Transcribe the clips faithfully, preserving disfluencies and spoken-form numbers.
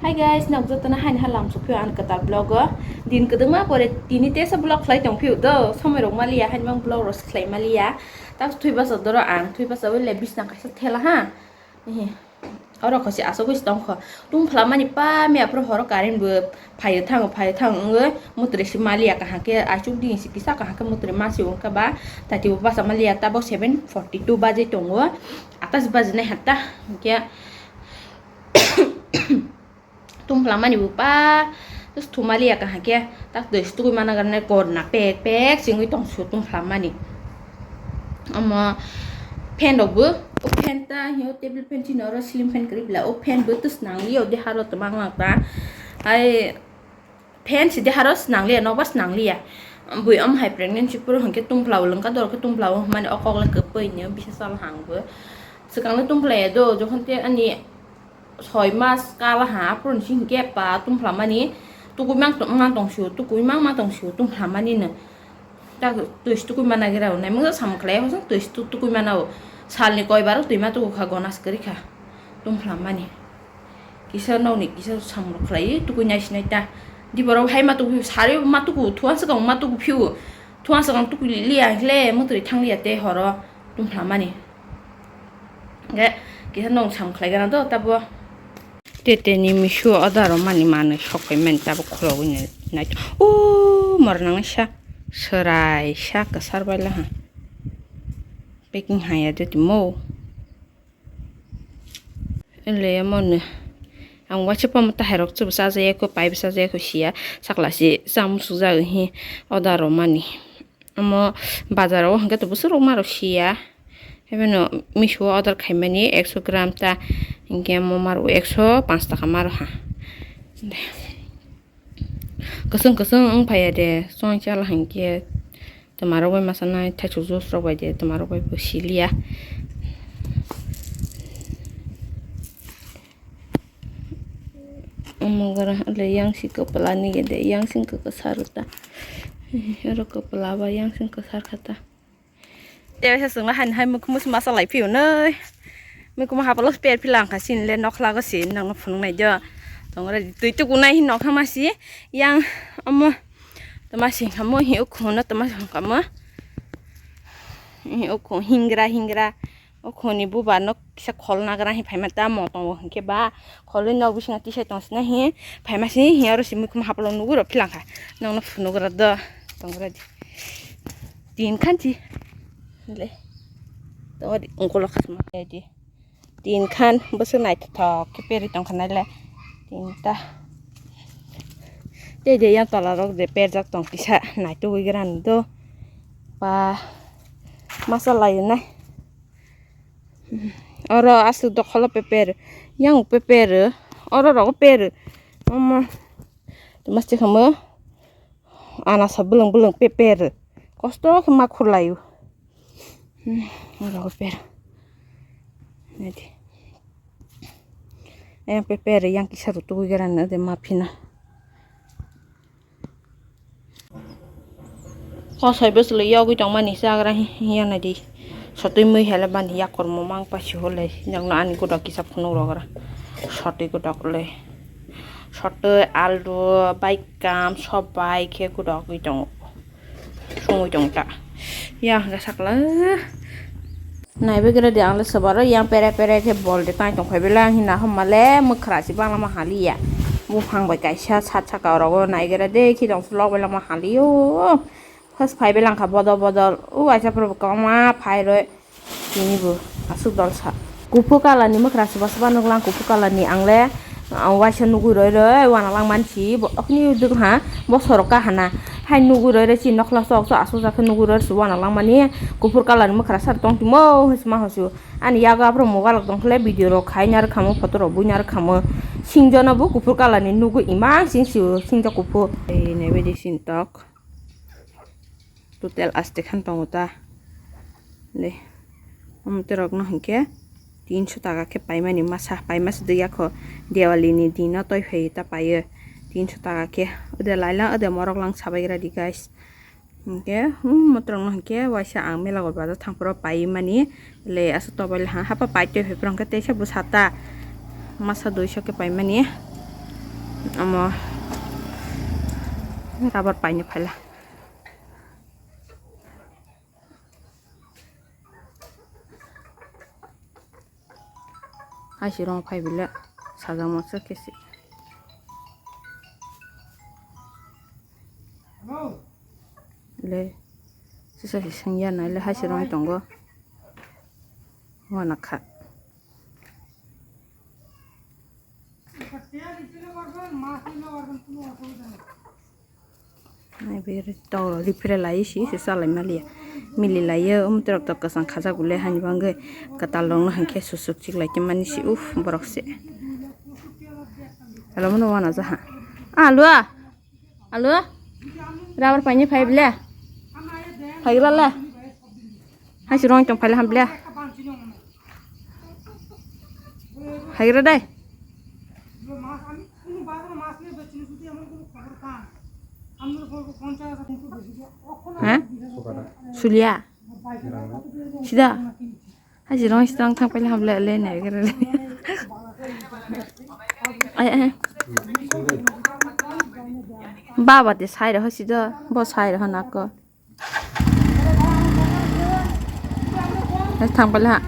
Hi guys, nok jotono haini halam sukphio ang kwtal vlog o. Din kwdwngma pore tini tesa vlog khlai tongphio do, somoi rok maliya haini mang vlog rok khlai maliya. Tak thwi basa doro ang, thwi basa wele bisna kaisa thela ha. Ehe. Oro khosi asogwi tongkho. Tungphla mani pa me aphuru horo current bo phaio thango, phaio thango wngwi mutri si maliya kaham khe achuk ding si kisa kaham khe mutri masi wngkha ba. Tati bo basa maliya tabok seven forty two baje tongo. Atas baje nai hatta. Hwnkhe tungphla mani bo pa thumaliya kaham khe tak twi si tugui mana gana korna pek pek singwi tong si tungphla mani. Omo fan rok bo, o fan ta hiyo table fan chini oro ceiling fan kwrwi bla, o fan bo twi swnang liya o deha ro twmang lang ta. Ai fan si deha ro swnang liya, nokbar swnang liya. Bui omo hai pregnancy phuru hwnkhe tungphla o lwngkha doro khe tungphla o mani o kok le kwpwi ni bisa sal hang bo. Swkang le tungphla ya do, jokhon te ani soi mas kala ha, aphuru ni sing khe pa tungphla mani, tugui mang tong, mang tong sio, tugui mang mang tong sio, tungphla mani no. Tak twi si tugui mana gira o, naimung sam khlai, hosong twi si tu-, tugui mana o. Salni koi baro twi ma tugu kha, gona se kwrwi kha, tungphla mani. Kisa nokni kisa samung khlai, tugui nai sinai ta. Di borok hai ma tugu, sari ma tugu, thuan swkang ma tugu phiu, thuan swkang tugui liya, hwnkhe le mutri thang liya te horo, tungphla mani. Ge, kisa nong sam khlai gana do tabo. Tete ni Meesho order o mani manwi sok pai mani tabo khulogwi nai, nai. O, mor nang sa, serai sa kwsar bai la ha. Packing haya de timo. Ele mo ne. Ang waisa pamo tahai rok chubu sa jaya ko, pai sa jaya ko sia. Sakla si sam su ja hi order o mani. Omo bazar o hwnkhe to bwswk rok ma rok siya. Haibeno Meesho o order khaimani ekso gram ta, hinkhe omo ma rok ekso panch taka ma rok ha. Kwchwng kwchwng wng phaiya de, chwng chala hinkhe twma rok bai masa nai, thaichuk juice rok bai de, twma rok bai bo siliya. Omo gara le yang si kwpla ni de, yang sing kwksa rw ta. Oro kwpla ba yang sing kwsa kha ta. Te se chwngno haini hai mukhumu se masa lai phiyunoi. Mukhumu hapalo per phila wngkha sini le nokhla go si nangno phunuk nai jo. Tongra di twi tukunai hin nokha masi yang omo tama sing kamo hi ukhuno tama sing kamo. Hi ukhu hingra hingra. O khoni bubar no kisa khol nagra hi phaima ta mo tongo hinkhe ba kholwi nok bisingo tisai tong sina hi phaima si hi oro si muikhum haplo nugo rok philangkha nokno phunugra do tongra di tin khan si le tongo di ungkolo khasma di tin khan bwswk naithothok khe peri tongkha naile tinta tei de yang tola rok je perjak tong kisa naitugwi gra ni do ba masa laio nai. Oro aswk dokholo peper, yang peper, oro rogo per, omo, tama se kamo, anasa bwlwng bwlwng peper, kosto khe ma khurlaio. Hmm, oro peper, naidi, yang peper, yang kisa rw tugwi gara no de ma phina. Kosoi bwswlwi yogwi tongmani chagra hi-, hiya naidi. Sotwi mui hele bani yakormo mang pasi hole. Nokno ani godok kisa phunuk rogra. Sotwi godok le. Sotwi aldu, baikam, sobai khe godokgwi tongo. Songwi tong ta. Ya hwnkhe sakla. Naibe gra di ang le swbaro yang pere pere khe bol de tai tong phai belai ang hina homa le mwkhra si bana ma haliya. Buphang bai kaisa sat saka orogo nai gra de khi dong lok belai ma haliyo. First phai belai kha bodol bodol. U aisa pura kwbangma phai roi. Tini bo aswk dol sa. Kuphur colour ni mwkhra swba swba nuklang kuphur colour ni ang le. Ang waisa nugui roi roi wana lang mansi bo okni duk ha bo sorok kahana hai nugui roi roi si nokla sok so asok jak khe nugui roi si wana lang mani kuphur colour ni mwkhra sar tong timo hwsma hwsu ani yago aphuru mobile rok tong khle video rok khai narwk khamo photo rok bui narwk khamo singjo no bo kuphur colour ni nugui imang sing si o singjo kuphur. Ei naibaidi sintok. Total aste khan tongo ta. Le. Omo terok no hinkhe tinso taka khe paimani masa, paima se dui yakho Diwali ni dino toi phai ta paio. Tinso taka khe. Ode lailang, ode morok lang sabai gra di guys. Hinkhe, hmm, motorok no hinkhe waisa ang mela gor bazar thang phuru paimani. Le aswk tobai le ha, hapa pai toi phai phuru hinkhe teisa bwsa ta. Masa duiso khe paimani. Omo rubber paini phaila. Hai si rong phai bile sajak masa kesi. Le sisa si sengya nai le hai si rong tongo. Wana kha. Nai beri toro ripre lai si se salai maliya. Mili lai ye um trok tok kasang khajak ule hani bangge katal long no hangke susuk chik lai mani si uf borok se. Alo mano wana jaha. Alua. Alua. Rubber paini phai bile. Phai gila le. Hai si rong tong phai le ham bile. Hai gila dai. Ha? Sulia. Sida. Hai si rong si tang thang paila hamle le ne gere le. Ai, ai. Baba te sai ro si do, bo sai ro na ko. Hai thang paila.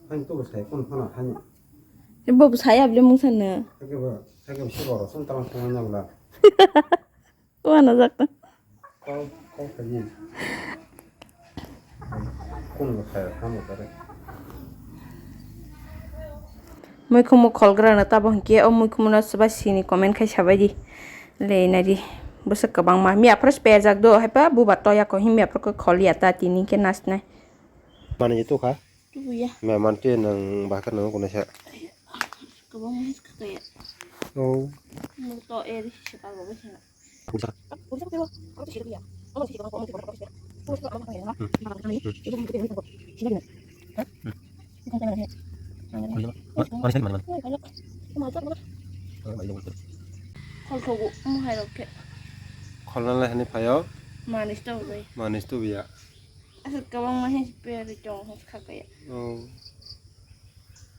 Hai to sai kon phana hai. Bo sai abli mung sana. Hai ke ba, hai ke si boro son tang tang na bla. Wana jak ta. Kau, kau kani. Kun lo kaya kamu tare. Muikhumu kholgrana tabo hinkhe o muikhumu no swbai sini comment khai sabai di. Le nari. Bwswk kwbangma. Miya phoro se perjak do, haipa buba toya ko himya phoro khol ya ta tini khe nasnai. Mani je tukha. Tubuya. Me man te nang bahar nang kunai sa. Kwbangma his kha kaya. Oh. Nung to eri se pa go bwsana. Khol thogo, omo hai rok khe. Kholna lai hani phaio? Manis to bai. Manis to biya. Aswk kwbangma his peri tong his kha kaya. Oh.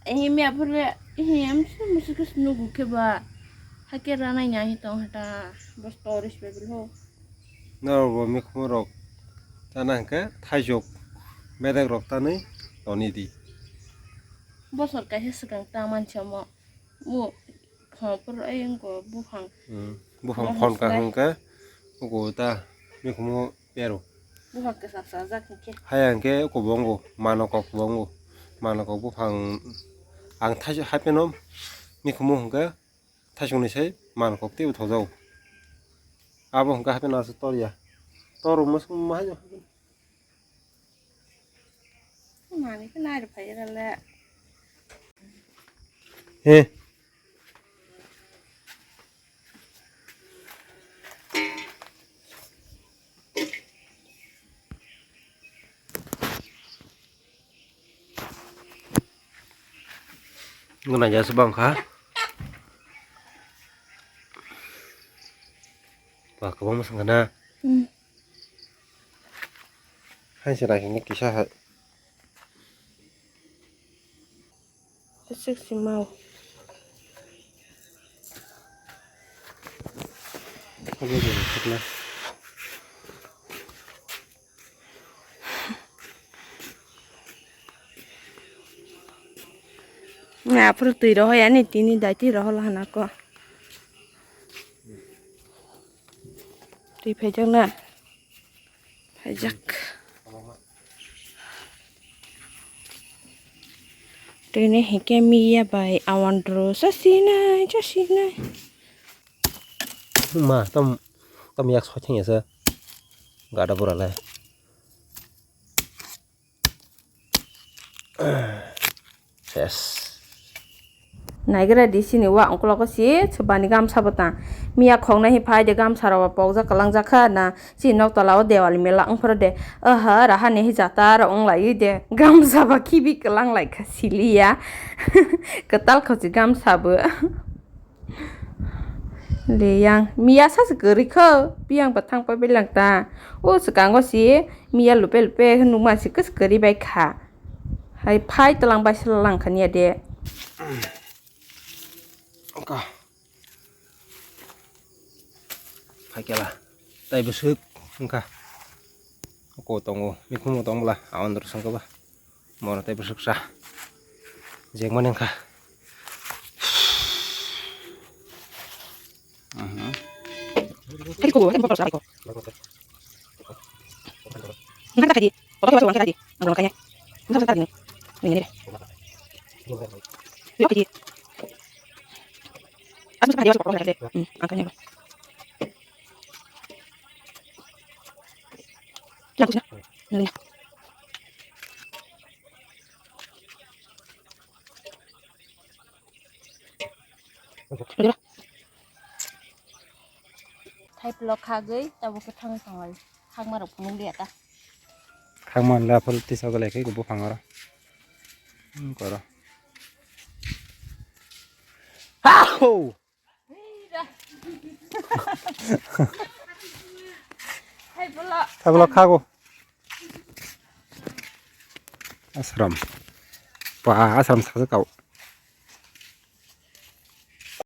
Ehi miya phuru ehi amsu musu khe nugu khe ba. Hake ranai nya hi tong hata. Bos toris bebil ho. Norok bo mikhumu rok tana hwnkhe thaijok bedek rok tanwi toni di. Bosor kaisa swkang ta mansi omo. Mu phone phuru ai wngkha buphang. Hmm. Buphang phone ka hwnkhe uku ta mikhumu pero. Buphang kwchak sajak hinkhe. Haya hinkhe uku bo wngo, mano kok bo wngo. Mano kok buphang ang thaisa hapheno mikhumu hwnkhe thaisungni sai mano kok teibo thokjago. Abo hwnkhe hapheno aswk torya. Toro mwswk ma haino. Mani khe nai rw phai rw le. He. Gwnang ya se bang kha. Ba kwbangma swng kha na. Hmm. Hai se nai kisa hai. Aswk se mau. Aphuru twi rohor ani tini dai twi rohor hana ko. Twi phaijak na. Phaijak. Tini hwnkhe miya bai awandru chasinai, chasinai. Ma, tam, tam yak soi thangya se. Gada bura le. Ses. Naigra di sini wa ongkologo si, sebani gamsa bo tang. Miya khoknai hi phai de gamsa rok bo pokjak kwlangjak kha na. Chini nok tola o dewali mela wngphuru de. Aha, raha ni hi jata rok wng lai de. Gamsa ba khibi kwlang lai kha sili ya. Kwtal kho si gamsa bo. Leyang, miya sa se kwrwi kho, biyang bo thang pai bai lang ta. O swkango si miya lupe lupe nukma si kwswk kwrwi bai kha. Hai phai twlang bai sala lang kha niya de. Wngkha. Phaikela. Tai bwswk wngkha. Ko tongo. Mikhumo tong bwla. Awan dor sangkaba. Moro tai bwswk sa. Jengmani wngkha. Mhm. Tadi ko, tadi ko, tadi ko. Nang tak tadi. Foto ko, foto ko, tadi. Ang belum kaya. Nang tak tadi. Ini, ini. Yo, tadi. Aku suka dia, suka orang tadi. Hmm, angkanya. Yang aku suka. Ini. Thaiplo khagwi tabuk khe thangwi tongo. Khakma rok phunuk liya ta. Khakma le aphuru tisa golai khe buphango ro. Hmm, koro. Aho! Thaiplo. Thaiplo khago. Asram. Pa asram saksa kau.